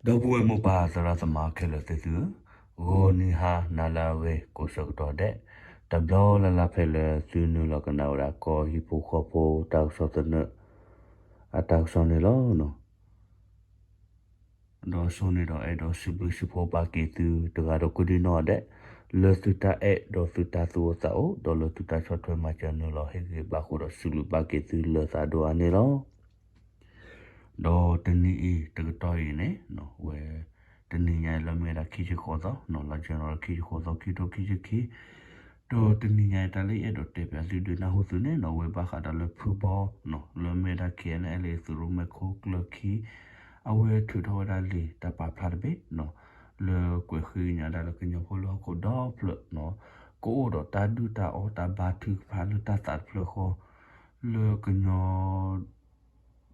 ဒီပုၢ်ဝဲၢ်မိၢ်ပၢ်သရၣ်သမါခဲလၢာ်သ့ၣ်သုဧၢ, ဂီၤနံၤဟါနၤလၢအဂ့ၤကိးဆၢကတီၢ်ဒဲး, တဘျီလၢ်လၢ်ဖဲလၢသုနုာ်လီၤကနၣ်ဝဲဒၣ်ကီၢ်ဟံၣ်ဖိဃီဖိတၢ်ကစီၣ်သနၢၣ် အတၢ်ကစီၣ်န့ၣ်လီၤ. ဒီးအဆိန့ၣ်ဒီးအဲၣ်ဒိးစံးဘျုးစံးဖှိၣ်ဘၣ်က့ၤသုတဂၤဒီးကိးဒံနီၢ်ဒဲး, လၢသုတၢ်အဲၣ်ဒီးသုတၢ်သူၣ်အိၣ်သးအိၣ် ဒီးလၢသုတၢ်ဆီၣ်ထွဲမၤစၢၤနုာ်လီၤဟ့ၣ်ဂံၢ်ဘါအဃိဒီးစံးဘျုးဘၣ်က့ၤသုလၢသးဒိၣ်အါန့ၣ်လီၤ. ဒီးတနံၤအံၤတကတီၢ်အံၤန့ၣ် ဝဲ တနံၤညါအံၤလၢမ့ၢ်ဝဲဒၣ်ခံဆံဃိးသီ လါယနူၤအါရံၤခံဆံဃိးသီ ခံကထိခံဆံခံ, ဒီးတနံၤညါအံၤတၢ်လၢယအဲၣ်ဒိးတဲပၠးသုဒုးနၢ်ဟူသုန့ၣ်နီၤ ဝဲဘၣ်ဃးဒီးလၢဖုဘီ လၢမ့ၢ်ဝဲဒၣ် KNLA သုးရိၣ်မဲခိၣ်ကျၢၢ်ခံ အဝဲထုးထီၣ်ဝဲဒၣ်လံာ်တၢ်ပာ်ဖျါတဘ့ၣ်နီၤ လၢကွဲးဃ့ကညးဒၣ်လၢကညီဖိလၢဟီၣ်ခိၣ်ဒီဖျၢၣ်နီၤ ကအိၣ်ဒီးတၢ်ဒုၣ်တၢ်အီၣ်တၢ်ဘါထုကဖၣ်လၢတၢ်သးတဖျၢၣ်ဃီ လၢကညီ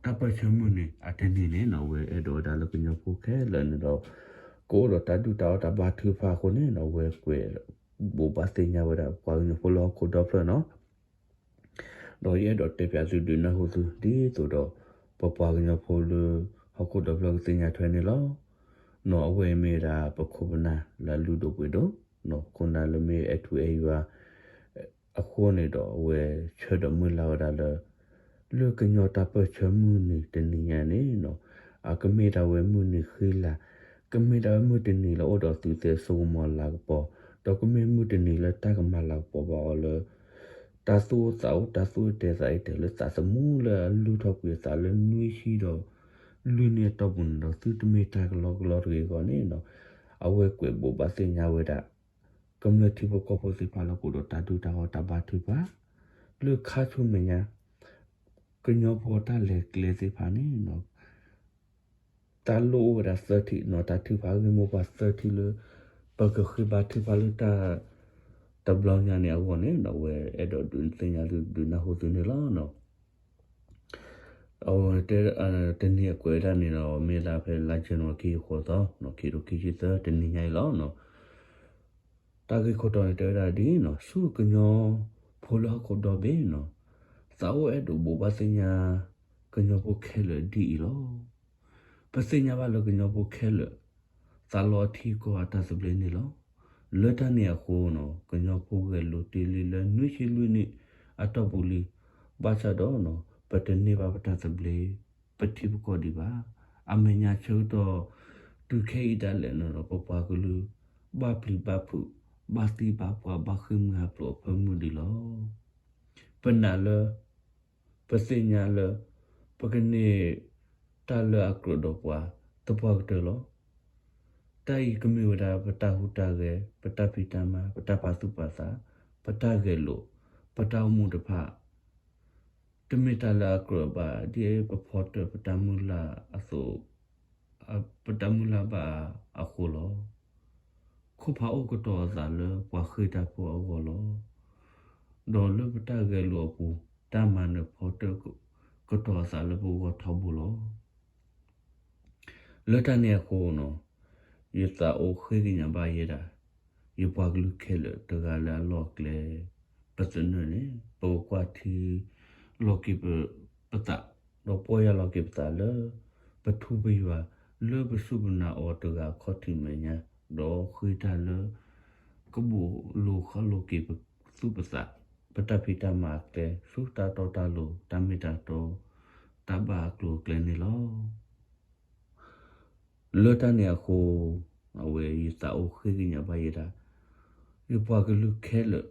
တၢ်ပၢၢ်ဆၢမုၢ်နံၤအတနံၤန့ၣ်နီၤ ဝဲအဲၣ်ဒိးဝဲဒၣ်လၢကညီဖိခဲလၢာ်န့ၣ်ဒီး ကအိၣ်ဒီးတၢ်ဒုၣ်တၢ်အီၣ်တၢ်ဘါထုကဖၣ်အဃိန့ၣ်နီၤ ဝဲကွဲးဘိးဘၣ်သ့ၣ်ညါဝဲဒၣ်ပှၤကညီဖိလၢဟီၣ်ခိၣ်ဒီဖျၢၣ်နီၤ ဒီးယအဲၣ်ဒိးတဲပၠးသုဒုးနၢ်ဟူသု ဒ်သိးဒီး ပပှၤကညီဖိလၢဟီၣ်ခိၣ်ဒီဖျၢၣ်ကသ့ၣ်ညါထွဲန့ၣ်လီၤ. နီၤ အဝဲအံၤမ့ၢ်ဝဲဒၣ်ပခိၣ်ပနၢ်လၢအလုၢ်ဒိၣ်ပှ့ၤဒိၣ်နီၤ ခိၣ်နၢ်လၢမ့ၢ်အဲၣ်ထူအဲၣ်ယွၤ အဃိန့ၣ်ဒီးအဝဲဆၢဒီးမုၢ်လၢ်ဝဲဒၣ်လၢ လၢကညီတၢ်ပၢၢ်ဆၢမုၢ်နံၤတနံၤညါန့ၣ်နီၤ အကမ့ၢ်ဒၣ်ဝဲမုၢ်နံၤဃံလၤ, ကမ့ၢ်ဒၣ်ဝဲမုၢ်တနံၤလၢအိၣ်ဒီးသုးသ့စိကမီၤလၤကပီၤ, ဒီးကမ့ၢ်မုၢ်တနံၤလၢတၢ်ကမၤလၤကပီၤဘၣ်အီၤလၢ တၢ်သူၣ်အိၣ်သးအိၣ် တၢ်သူၣ်အိၣ်တဲသးအိၣ်တဲာ်လၢသးသမူလၢအလုၢ်ထီၣ်ကွံာ်အသးလၢနွံဆံဒီး လွံၢ်နံၣ်အတီၢ်ပူၤန့ၣ်ဒီး သုတမ့ၢ်တၢ်ကလီကလီတဂ့ၤအဂီၢ်န့ၣ်နီၤ အဝဲကွဲးဘိးဘၣ်သ့ၣ်ညါဝဲဒၣ် ကမျၢၢ်ထံဖိကီၢ်ဖိသ့ၣ်တဖၣ်လၢကအိၣ်ဒီးတၢ်ဒုၣ်တၢ်အီၣ်တၢ်ဘါထုကဖၣ် လၢခါဆူမဲာ်ညါ ကညီဖိတၢ်လဲၤကျဲသ့ၣ်တဖၣ်န့ၣ်နီၤ တၢ်လိၣ်အိၣ်ဝဲဒၣ်သၢထံၣ်နီၤ တၢ်ထုကဖၣ်ဂ့ၢ်မိၢ်ပှၢ်သၢထံၣ်လၢ ပကဃ့ဘါထုကဖၣ်လၢတၢ်တဘျီညါန့ၣ်အဂီၢ်န့ၣ်နီၤ ဝဲအဲၣ်ဒိးဒုးသ့ၣ်ညါသုဒုးနၢ်ဟူသုန့ၣ်လီၤ. အဝဲတဲ တနံၤအကွဲးဝဲဒၣ်န့ၣ်ဒီး မ့ၢ်ဒၣ်ဖဲလါယနူၤအါရံၤခံဆံဃိးသီ ခံကထိခံဆံသၢ တနံၤညါအံၤလီၤ. တၢ်ဂ့ၢ်ခိၣ်တီန့ၣ်တဲဝဲဒၣ်ဒ်နီၤ ဆူကညီဖိလၢဟီၣ်ခိၣ်ဒီဘ့ၣ်နီၤ သးအိၣ်အဲၣ်ဒိးဘိးဘၣ်သ့ၣ်ညါ ကညီဖိခဲလၢာ်ဒ်အံၤလီၤ. ပသ့ၣ်ညါဘၣ်လၢကညီဖိခဲလၢာ် သးလီအထံကီၢ်အတၢ်သဘျ့န့ၣ်လီၤ. လၢတၢ်န့ၣ်အဃိနီၤ ကညီဖိဂဲၤလိာ်တ့ၢ်လံလၢနွံဆံလွံၢ်နံၣ်အတီၢ်ပူၤလံ. ဘၣ်ဆၣ်ဒီးနီၤ ပတန့ၢ်ဘၣ်ပတၢ်သဘျ့ ပထံပကီၢ်ဒံးဘၣ်. အမဲာ်ညါဆၢကတီၢ် တုၤခဲအံၤဒၣ်လဲာ်န့ၣ်ဒီး ပပှၤကလုာ် ဘၣ်ပျံၤဘၣ်ဖုး ဘၣ်သံဘၣ်ပှၢ် ဘၣ်ဃ့ၢ်မှံဟးဖျိးအဖၢမုၢ်ဒံးလီၤ. ပနာ်လၢ ပသ့ၣ်ညါလၢ ပကန့ၢ်တၢ်လၢအကြၢးဒီးပှၤသပှၢ်ကတၢၢ်လီၤ. တၢ်အံၤကမ့ၢ်ဝဲဒၣ်ပတၢ်ဟူးတၢ်ဂဲၤ, ပတၢ်ဖံးတၢ်မၤ, ပတၢ်ပာ်သူၣ်ပာ်သး, ပတၢ်ဂဲၤလိာ်, ပတၢ်အိၣ်မူတဖၣ် တမ့ၢ်တၢ်လၢအကြၢးဘၣ် ဒ်ပဖီတၢၣ်ပတၢ်မုၢ်လၢ်အသိး ပတၢ်မုၢ်လၢ်ဘၣ်အဃိလီၤ. ခိၣ်ဖးအိၣ်ကတီၤအသးလၢပှၤဃ့ၢ်တၢ်ဖိအဂီၢ်လီၤ. ဒီးလၢပတၢ်ဂဲၤလိာ်အပူၤ တၢ်မၤနၢၤဖီတၢၣ်ကတီၤအသးလၢပဂီၢ်ထီဘိလီၤ. လၢတၢ်န့ၣ်အဃိနီၤ ယသးအိၣ်ဃ့ကညးဘၣ်ယဲဒၣ် ယပှၤကလုာ်ခဲလၢာ်တဂၤလၢအလီၢ်အကျဲ ပသနၢၣ်န့ၣ် ပကကွၢ်ထံ လီၤက့ၤပသး ဒီးပီၢ်ယၢ်လီၤက့ၤပသးလၢ ပထူပယွၤ လၢပစူၢ်ပနာ်အီၤတဂၤအခီၣ်ထံးမဲာ်ညါ ဒီးဃ့တၢ်လၢ ကဘိးလိာ်ဃီလိာ်က့ၤပသူၣ်ပသး ပတၢ်ဖံးတၢ်မၤအကျဲ ဆူတၢ်တီတၢ်လိၤ တၢ်မ့ၢ်တၢ်တီ တၢ်ဘၣ်အကျိၤအကျဲန့ၣ်လီၤ. လၢတၢ်န့ၣ်အဃိ အဝဲယသးအိၣ်ဃ့ကညးဘၣ်ယဲဒၣ် ယပှၤကလုာ်ခဲလၢာ်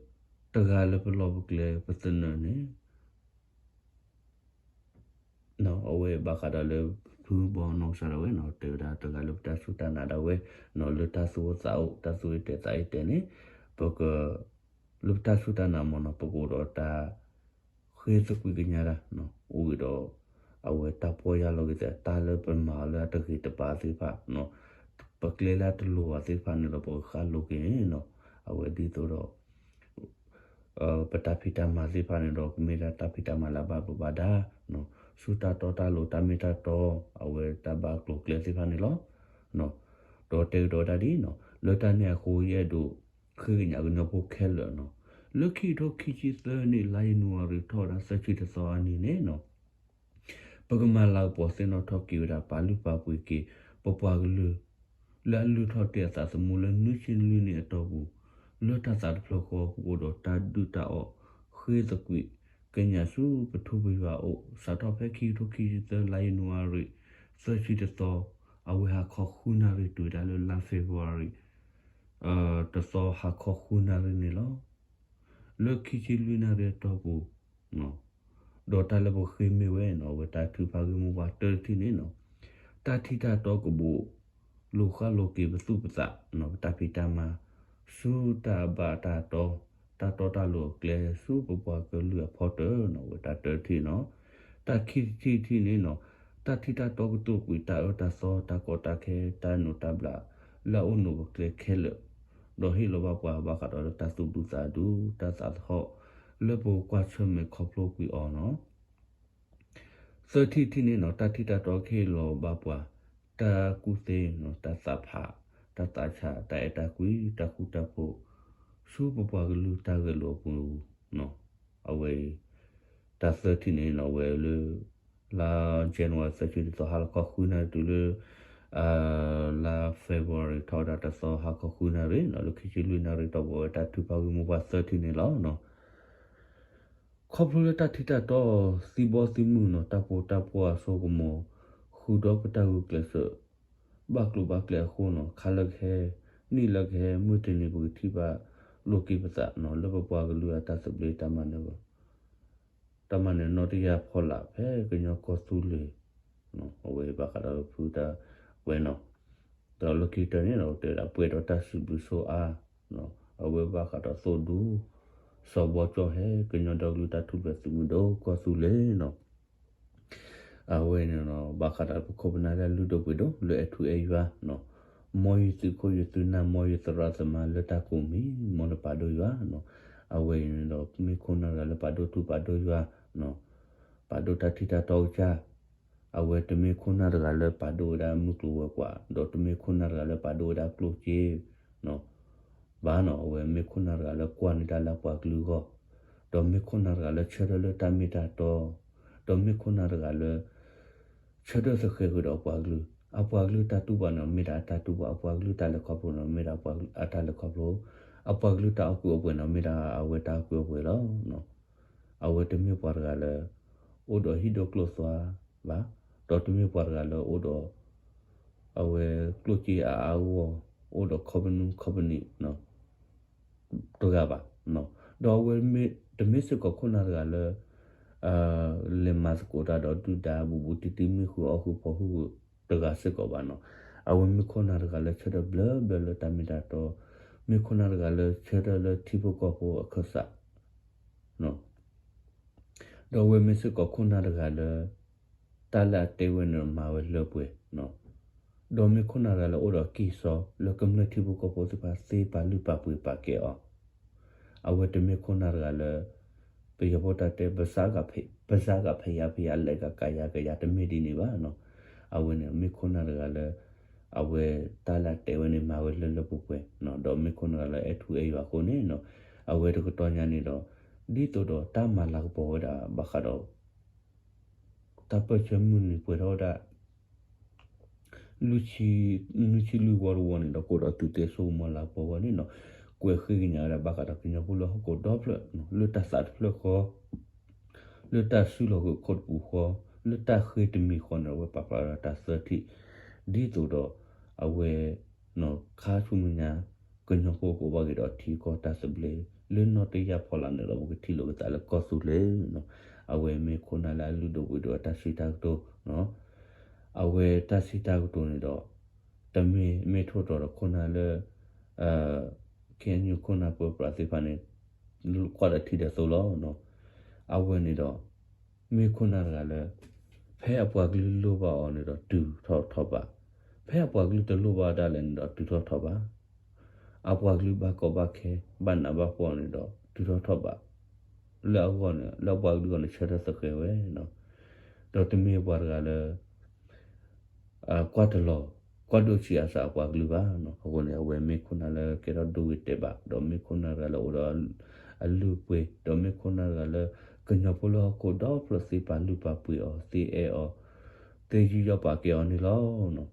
တဂၤလၢပလီၢ်ပကျဲပသနၢၣ်န့ၣ် အဝဲဘၣ်ဃးဒီးလၢ ဖုဘီနီၢ်ကစၢ်ဒၣ်ဝဲနီၤ တဲဝဲဒၣ်တဂၤလၢပတၢ်စူၢ်တၢ်နာ်ဒၣ်ဝဲနီၤ လၢတၢ်သူၣ်အိၣ်သးအိၣ် တၢ်သူၣ်အ့ၣ်တဲာ်သးအ့ၣ်တဲာ်န့ၣ် ပက လၢပတၢ်စူၢ်တၢ်နာ်မ့ၢ်နီၤ ပကအိၣ်ဒီးတၢ် ဃ့သကွံာ်ကညးတၢ် အိၣ်ဂ့ၤဒီး အဝဲတၢ်ပီၢ်ယၢ်လီၤက့ၤသး တၢ်လၢပမၤအီၤလၢအတဂ့ၤတဘၣ်သ့ၣ်တဖၣ် ပကျဲလၢအတလိၤဘၣ်သ့ၣ်တဖၣ်န့ၣ်ဒီး ပကဃၣ်လိာ်က့ၤနီၤ အဝဲဒ်သိးဒီး ပတၢ်ဖံးတၢ်မၤသ့ၣ်တဖၣ်န့ၣ်ဒီး ကမ့ၢ်ဒၣ်တၢ်ဖံးတၢ်မၤလၢအဘၣ်ပှၤဘၣ်ဒါ ဆူတၢ်တီတၢ်လိၤ တၢ်မ့ၢ်တၢ်တီ အဝဲတၢ်ဘၣ်အကျိၤအကျဲသ့ၣ်တဖၣ်န့ၣ်လီၤ. ဒီးတဲကဒီးဒၣ်ဒ်နီၤ လၢတၢ်န့ၣ်အဃိ ယအဲၣ်ဒိးဃ့ကညးကညီဖိခဲလၢာ်နီၤ လၢခံကထိခံဆံသၢနံၣ် လါယနူၤအါရံၤထီၣ်ဝဲဒၣ်သၢဆံတသီအနံၤန့ၣ်နီၤ ပကမၤလၤကပီၤသ့ၣ်နီၣ်ထီၣ်က့ၤဝဲဒၣ် ပာ်လုၢ်ပာ်ပှ့ၤက့ၤ ပပှၤကလုာ် လၢအလုၢ်ထီၣ်တ့ၢ်အသးသမူလၢနွံဆံလွံၢ်နံၣ်အတီၢ်ပူၤ, လၢတၢ်သးတဖျၢၣ်ဃီပအိၣ်ဒီးတၢ်ဒုးတၢ်အီၣ်ဃ့သကွံာ် ကညးဆူပထူပယွၤအအိၣ် စးထီၣ်ဖဲခံကထိခံဆံသၢ လါယနူၤအါရံၤ သၢဆံတသီ, အဝဲဟါခီဃုနၣ်ရံၣ်တုၤဝဲဒၣ်လၢလါ February တသီဟါခီဃုနၣ်ရံၣ်န့ၣ်လီၤ. လၢခံဆံလွံၢ်နၣ်ရံၣ်အတီၢ်ပူၤ ဒီးတၢ်လၢပဃ့မ့ၢ်ဝဲနီၤ အဝဲတၢ်ထုးဖးဂ့ၢ်မိၢ်ပှၢ်တၢတထံၣ်န့ၣ်နီၤ, တၢ်ထံၣ်တၢ်တီကဘိး လိာ်ဃၣ်လိာ်က့ၤပသူၣ်ပသးနီၤ ပတၢ်ဖံးတၢ်မၤ ဆူတၢ်ဘၣ်တၢ်တီ တၢ်တီတၢ်လိၤအကျဲ ဆူပပှၤကလုာ်အဖီတၢၣ်နီၤ အဝဲတၢ်တၢတထံၣ်နီၤ, တၢ်ခံထံၣ်တထံၣ်န့ၣ်နီၤ, တၢ်ထံၣ်တၢ်တီကတိၤကွံာ်တၢ်အၢတၢ်သီ တၢ်ကီတၢ်ခဲ တၢ်နိးတၢ်ဘျး လၢအအိၣ်နိးပကျဲခဲလၢာ် ဒီးဟ့ၣ်လီၤဘၣ်ပှၤဘၣ်ဃးဒီးလၢတၢ်သူၣ်ဒူသးဒူ တၢ်သးသဟီၣ် လၢပကကွၢ်ဆၢၣ်မဲာ်ခီဖျိကွံာ်အီၤနီၤ. သၢထံၣ်တထံၣ်န့ၣ်နီၤ တၢ်ထံၣ်တၢ်တီကဟ့ၣ်လီၤဘၣ်ပှၤ တၢ်ကူၣ်သ့နီၤ တၢ်သးဖး တၢ်သးဆး တၢ်အဲၣ်တၢ်ကွံ တၢ်ဃူတၢ်ဖိး ဆူပပှၤကလုာ်တၢ်ဂဲၤလိာ်အပူၤနီၤ, အဝဲ တၢ်သၢထံၣ်န့ၣ်နီၤ အဝဲလၢ လါ January သၢဆံတသီ ဟါလီၤခီဃုနၣ်ရံၣ်တုၤလၢ လါ February ထီၣ်ဝဲဒၣ်တသီ ဟါခီဃုနၣ်ရံၣ်နီၤ လၢခံဆံလွံၢ်နၣ်ရံၣ်တီၢ်ပူၤ အဝဲတၢ်ထုးဖးဂ့ၢ်မိၢ်ပှၢ်သၢထံၣ်န့ၣ်လီၤ. ခီဖျိလၢတၢ်ထံၣ်တၢ်တီသံဘီသံမုၢ်နီၤ တၢ်ပီးတၢ်ပီအစိကမီၤ ဃုာ်ဒီးပတၢ်ဂုာ်ကျဲးစၢး ဘၣ်ကျိၤဘၣ်ကျဲအဃိနီၤ ခါလၢကဟဲ နံၣ်လၢကဟဲ မုၢ်တနံၤပကထံၣ်ဘၣ်လိာ်က့ၤပသးနီၤ လၢပပှၤကလုာ်အတၢ်သဘျ့တၢ်မၤနၢၤ တၢ်မၤနၢၤနီတယၢ်ဖီလာ် ဖဲကညီကီၢ်သူလ့ၤ အဝဲဘၣ်ဃးဒီးဖုတၢ်ဝဲနီၤ, ဒီးလၢခံကတၢၢ်န့ၣ်ဒီး တဲဝဲဒၣ်ပှဲၤဒီးတၢ်စံးဘျုးဆိအါ အဝဲဘၣ်ဃးဒီးသိၣ်ဒူ စီၤဘီကၠီၣ်ဟဲ ကညီဒီကလုာ်တၢ်ထူၣ်ဖျဲးသုးမုၢ်ဒိၣ်ကီၢ်သူလ့ၤနီၤ အဝဲန့ၣ်နီၤ ဘၣ်ဃးဒီးပခိၣ်ပနၢ်လၢအလုၢ်ဒိၣ်ပှ့ၤဒိၣ်လၢအဲၣ်ထူအဲၣ်ယွၤနီၤ, မ်ယသုးခိၣ်ယသုးနၢ် မ်ယသရၣ်သမါလၢတၢ်ကိးမံၤ မ်နပာ်ဒိၣ်ယွၤနီၤ, အဝဲအံၤန့ၣ်ဒီး မ့ၢ်ခိၣ်နၢ်တဂၤလၢပာ်ဒိၣ်ထူပာ်ဒိၣ်ယွၤ ပာ်ဒိၣ်တၢ်ထံၣ်တၢ်တီကစၢ်, အဝဲတမ့ၢ်ခိၣ်နၢ်တဂၤလၢပာ်ဒိၣ်ဝဲဒၣ်မုၢ်ကျိၤဝဲၤကွာ် ဒီးတမ့ၢ်ခိၣ်နၢ်တဂၤလၢပာ်ဒိၣ်ဝဲဒၣ်ကျိၣ်စ့ ဘၣ်နီၤ, အဝဲမ့ၢ်ခိၣ်နၢ်တဂၤလၢကွၢ်န့ၢ်တၢ်လၢအပှၤကလုာ်အဂီၢ်, ဒီးမ့ၢ်ခိၣ်နၢ်တဂၤလၢဆၢထၢၣ်လၢတၢ်မ့ၢ်တၢ်တီ, ဒီးမ့ၢ်ခိၣ်နၢ်တဂၤလၢ ဆၢထၢၣ်သဃဲးဃုာ်ဒီးအပှၤကလုာ်, အပှၤကလုာ်တၢ်တူၢ်ဘၣ်န့ၣ် မ့ၢ်ဒၣ်အတၢ်တူၢ်ဘၣ်, အပှၤကလုာ်တၢ်လဲၤခီဖျိန့ၣ် မ့ၢ်ဒၣ်အတၢ်လဲၤခီဖျိ, အပှၤကလုာ်တၢ်အီၣ်ကုးအီပှဲၤန့ၣ် မ့ၢ်ဒၣ်အဝဲတၢ်အီၣ်ကုးအီပှဲၤလီၤ. အဝဲတမ့ၢ်ပှၤတဂၤလၢ အိၣ်ဒီးဟံၣ်ဒိၣ်ကျိၣ်သွါဘၣ်, ဒီးတမ့ၢ်ပှၤတဂၤလၢအိၣ်ဒီး အဝဲကျိၣ်စ့အါအါဂီၢ်ဂီၢ် အိၣ်ဒီး company company တဂၤဘၣ်, ဒီးအဝဲတမ့ၢ်စ့ၢ်ကီးခိၣ်နၢ်တဂၤလၢ လဲၤမၤသကိးတၢ်ဒီးဒုၣ်ဒါဘူးဘူးတံၢ်တံၢ်မ့ၢ်ဃုာ်အီၣ်ဃုာ်ဖီဃုာ်တဂၤစ့ၢ်ကီးဘၣ်နီၤ, အဝဲမ့ၢ်ခိၣ်နၢ်တဂၤလၢဆၢထၢၣ်ဘျၢဘျၢလၢတၢ်မ့ၢ်တၢ်တီ, မ့ၢ်ခိၣ်နၢ်တဂၤလၢဆၢထၢၣ်လၢထံဖိကီၢ်ဖိအခၢၣ်စး ဒီးအဝဲမ့ၢ်စ့ၢ်ကီးခိၣ်နၢ်တဂၤလၢ တၢ်လၢအတဲဝဲန့ၣ်မၤဝဲလၢပှဲၤ, ဒီးမ့ၢ်ခိၣ်နၢ်တဂၤလၢအိၣ်ဒီးကံၢ်စီ လၢကမျၢၢ်ထံဖိကီၢ်ဖိသ့ၣ်တဖၣ်သ့ပာ်လုၢ်ပာ်ပှ့ၤပာ်ကဲအီၤ, အဝဲတမ့ၢ်ခိၣ်နၢ်တဂၤလၢ ပယီၤဖိတၢ်တဲ ပစးကဖဲးယါဖဲးယါ လဲးကကးယါကယါ တမ့ၢ်ဒ်န့ၣ်ဘၣ်နီၤ, အဝဲန့ၣ်မ့ၢ်ခိၣ်နၢ်တဂၤလၢ အဝဲတၢ်လၢအတဲဝဲန့ၣ်မၤဝဲလၢလၢပှဲၤပှဲၤ, ဒီးမ့ၢ်ခိၣ်နၢ်တဂၤလၢအဲၣ်ထူအဲၣ်ယွၤအဃိန့ၣ်နီၤ, အဝဲတကတီၢ်ညါန့ၣ်ဒီး ဒ်သိးဒီးတၢ်မၤလၤကပီၤဝဲဒၣ်ဘၣ်ဃးဒီး တၢ်ပၢၢ်ဆၢမုၢ်နံၤပှဲၤထီၣ်ဝဲဒၣ် လွံၢ်ဆံလွံၢ်ဝီတဝီန့ၣ်ဒီး ကအိၣ်ဒီးသုးသ့စိကမီၤလၤကပီၤဝဲန့ၣ်နီၤ, ကွဲးဃ့ကညးဝဲဒၣ်ဘၣ်ဃးဒီးကညီဖိလၢဟီၣ်ခိၣ်ဒီဖျၢၣ် လၢတၢ်သးတဖျၢၣ်ဃီ လၢတၢ်စုလီၤဂၢၢ်ခိၣ်တပူၤဃီ, လၢတၢ်ဃ့တမံၤဃီန့ၣ် အဝဲပာ်ဖျါဒီးတၢ်သၢထံၣ်, ဒ်သိးဒီး အဝဲ ခါဆူမဲာ်ညါ ကညီဖိကအိၣ်ဘၣ်က့ၤဒီးထံကီၢ်တၢ်သဘျ့ လၢနီၢ်တယၢ်ဖီလာ်န့ၣ်ဒီး ပကထံၣ်လိာ်က့ၤသးလၢကီၢ်သူလ့ၤနီၤ, အဝဲမ့ၢ်ခိၣ်နၢ်လၢအလုၢ်ဒိၣ်ပှ့ၤဒိၣ်အတၢ်စံးတၢ်ကတိၤနီၤ, အဝဲတၢ်စံးတၢ်ကတိၤန့ၣ်ဒီး တမ့ၢ်မ့ၢ်ထိၣ်သတြီၤဒီးခိၣ်နၢ်လၢ KNU ခိၣ်နၢ်ပၢပြးသ့ၣ်တဖၣ်န့ၣ် ကွၢ်ဒီးထံဒီးသိလီၤ. အဝဲန့ၣ်ဒီး မ့ၢ်ခိၣ်နၢ်တဂၤလၢ ဖဲအပှၤကလုာ်လိၣ်ဘၣ်အီၤန့ၣ်ဒီး တုၤထီၣ်ထီၣ်ဘး, ဖဲအပှၤကလုာ်တလိၣ်ဘၣ်ဒၣ်လဲာ်န့ၣ်ဒီး တုၤထီၣ်ထီၣ်ဘး, အပှၤကလုာ်ဘၣ်ကီဘၣ်ခဲ ဘၣ်နးဘၣ်ဖှီၣ်န့ၣ်ဒီး တုၤထီၣ်ထီၣ်ဘး, လၢအဂီၢ်န့ၣ် လၢအပှၤကလုာ်အဂီၢ်န့ၣ် ဆၢထၢၣ်သဃဲးဝဲနီၤ, ဒီးတမ့ၢ်ပှၤတဂၤလၢ ကွၢ်တလီၤ ကွၢ်ဒိၣ်ဆံးအါစှၤအပှၤကလုာ်ဘၣ်နီၤ. အဃိန့ၣ် အဝဲမ့ၢ်ခိၣ်နၢ်လၢကဲထီၣ်ဒိဂ့ၤတဲာ်ဘၣ် ဒီးမ့ၢ်ခိၣ်နၢ်တဂၤလၢအိၣ်ဒီးအလုၢ်အပှ့ၤ ဒီးမ့ၢ်ခိၣ်နၢ်တဂၤလၢ ကညီဖိလၢဟီၣ်ခိၣ်ဒီဖျၢၣ်သ့ပာ်လုၢ်ပာ်ပှ့ၤအီၤ သ့အဲၣ်အီၤ သ့ယူးယီၣ်ပာ်ကဲအီၤန့ၣ်လီၤ.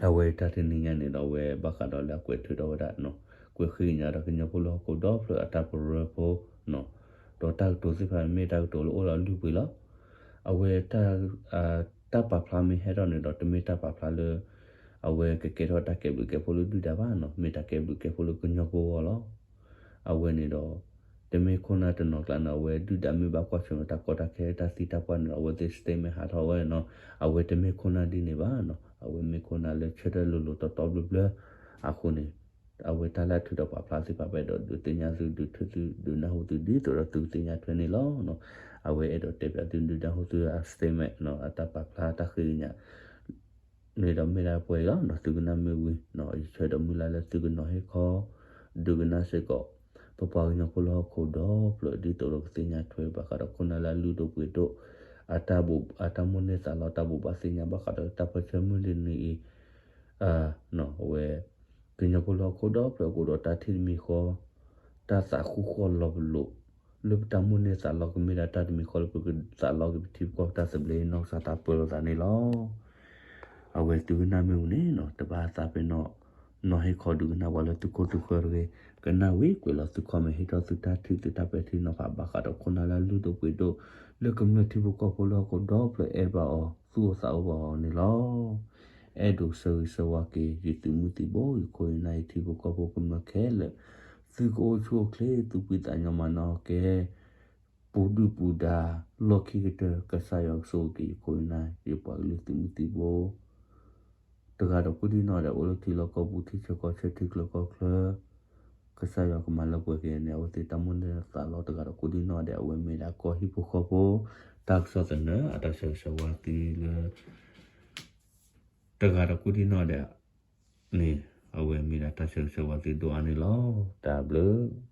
အဝဲတၢ်တနံၤညါန့ၣ်ဒီး အဝဲဘၣ်ဃးဒီးလၢအကွဲးထုးထီၣ်ဝဲဒၣ်နီၤ, ကွဲးဃ့ကညးဒီးကညီဖိလၢဟီၣ်ခိၣ်ဒီဖျၢၣ်အတၢ်ပရၢဖိနီၤ, ဒီးတၢ်ကတိၤသ့ၣ်တဖၣ်မ့ၢ်တၢ်ကတိၤလၢအိၣ်ဒီးအလုၢ်အပှ့ၤလီၤ. အဝဲ တၢ်ပာ်ဖျါမ့ၢ်ဟဲထီၣ်န့ၣ်ဒီး တမ့ၢ်တၢ်ပာ်ဖျါလၢ အဝဲကကဲထီၣ်တၢ်ကဲဘျုးကဲဖှိၣ်လၢဒုၣ်ဒါဘၣ်နီၤ, မ့ၢ်တၢ်ကဲဘျုးကဲဖှိၣ်လၢကညီဖိအဂီၢ်လီၤ. အဝဲန့ၣ်ဒီး တမ့ၢ်ခိၣ်နၢ်တနီၤကျါန့ၣ် အဝဲဒုၣ်ဒါမ့ၢ်ဘၣ်ကွၢ်ဆၢၣ်မဲာ်တၢ်ကီတၢ်ခဲတၢ်သံတၢ်ပှၢ်န့ၣ်ဒီး အဝဲသ့ၣ် statement ဟးထီၣ်ဝဲနီၤ, အဝဲတမ့ၢ်ခိၣ်နၢ်ဒ်န့ၣ်ဘၣ်နီၤ, အဝဲမ့ၢ်ခိၣ်နၢ်လၢဆၢထၢၣ်လိၤလိၤတီတီဘျၢဘျၢအဃိန့ၣ် အဝဲတၢ်လၢထုးဒီးပာ်ဖျါသ့ၣ်တဖၣ် ပအဲၣ်ဒိးဒုးသ့ၣ်ညါသု ဒုးထုးသု ဒုးနၢ်ဟူသုဒ်သိးဒီးသုကသ့ၣ်ညါထွဲန့ၣ်လီၤ. အဝဲအဲၣ်ဒိးတဲပၠးသု ဒုးနၢ်ဟူသုအ statement နီၤ, အတၢ်ပာ်ဖျါတၢ်ဃ့ကညး န့ၣ်ဒီးမ့ၢ်ဒၣ်ပှဲၤအံၤလီၤ. သုကနၣ်မ့ၢ်ဝံၤနီၤ, ယဆၢဒီးမုၢ်လၢ်လၢသုကနီၤဟ့ၣ်ခီ ဒုးကနၣ်စ့ၢ်ကီး ပပှၤကညီဖိလၢဟီၣ်ခိၣ်ဒီဖျၢၣ် ဒ်သိးဒီးကသ့ၣ်ညါထွဲဘၣ်ဃးဒီးခိၣ်နၢ်လၢအလုၢ်ဒိၣ်ပှ့ၤဒိၣ် အတၢ်ဘိး အတၢ်မိၣ်န့ၢ်သးလီ တၢ်ဘိးဘၣ်သ့ၣ်ညါဘၣ်ဃးဒီးတၢ်ပၢဆှၢမုၢ်လၢ်နံၤအံၤ အဝဲ ကညီဖိလၢဟီၣ်ခိၣ်ဒီဖျၢၣ်အဃိဒီး တၢ်ထံၣ်တမံၤဃီ တၢ်သးဃူဃီလီၤပလိာ် လၢပတၢ်မိၣ်န့ၢ်သးလီ ကမ့ၢ်ဒၣ်တၢ်တမံၤဃီလၢပကသးလီက့ၤပထံပကီၢ်ပတၢ်သဘျ့ နီၢ်ကစၢ်တၢ်ပၢလီၤသးန့ၣ်လီၤ. အဝဲသုကနၣ်မ့ၢ်ဝံၤန့ၣ်နီၤ, တဘၣ်သးပ့ၤနီၣ် နီၤဟ့ၣ်ခီဒုးကနၣ်ပှၤလၢသုခိၣ်သုဃၢၤတဂ့ၤ, ကနၣ်ဝံၤကွဲးလီၤသု comment ဟ့ၣ်ထီၣ်သုတၢ်ထံၣ်သုတၢ်ပဲာ်ထံနီၤဖးဘၣ်ဃးဒီးခိၣ်နၢ်လၢအလုၢ်ဒိၣ်ပှ့ၤဒိၣ် လၢကမျၢၢ်ထံဖိကီၢ်ဖိလၢဟီၣ်ခိၣ်ဒီဖျၢၣ်အဲၣ်ဘၣ်အီၤ သူၣ်အိၣ်သးအိၣ်ဘၣ်အီၤန့ၣ်လီၤ. အဲၣ်ဒိးဆၢဂ့ၤဆၢဝါက့ၤ ယသုးမုၢ်သံၣ်ဘိ ယခိၣ်ယနၢ် ယထံဖိကီၢ်ဖိကမျၢၢ်ခဲလၢာ်, သုကအိၣ်ဆူၣ်အိၣ်ချ့ သူၣ်ဖှံသးညီ မၤနၢၤအီၤကဲ ပူၤဒုၣ်ပူၤဒါ လီၢ်ခံကတၢၢ် ကစၢ်ယွၤကဆိၣ်ဂ့ၤက့ၤယခိၣ်ယနၢ် ယပှၤကလုာ်သုးမုၢ်သံၣ်ဘိ တဂၤဒီးကိးဒံနီၣ်ဒဲး အိၣ်လၢထံလီၢ်ကီၢ်ပူၤ ထံဆၢကီၢ်ဆၢ ထံချၢကီၢ်ချၢ ကစၢ်ယွၤကမၤလၢပှဲၤက့ၤန့ၣ် အဝဲသ့ၣ်တၢ်မိၣ်န့ၢ်သးလီ တဂၤဒီးကိးဒံနီၣ်ဒဲး အဝဲမ့ၢ်ဒၣ်ကီၢ်ဟံၣ်ဖိဃီဖိ တၢ်ကစီၣ်သနၢၣ် အတၢ်ဆၢဂ့ၤဆၢဝါသုလၢ တဂၤဒီးကိးဒံနီၣ်ဒဲးန့ၣ် အဝဲမ့ၢ်ဒၣ်တၢ်ဆၢဂ့ၤဆၢဝါသုဒိၣ်အါန့ၣ်လီၤ. တၢ်ဘျုး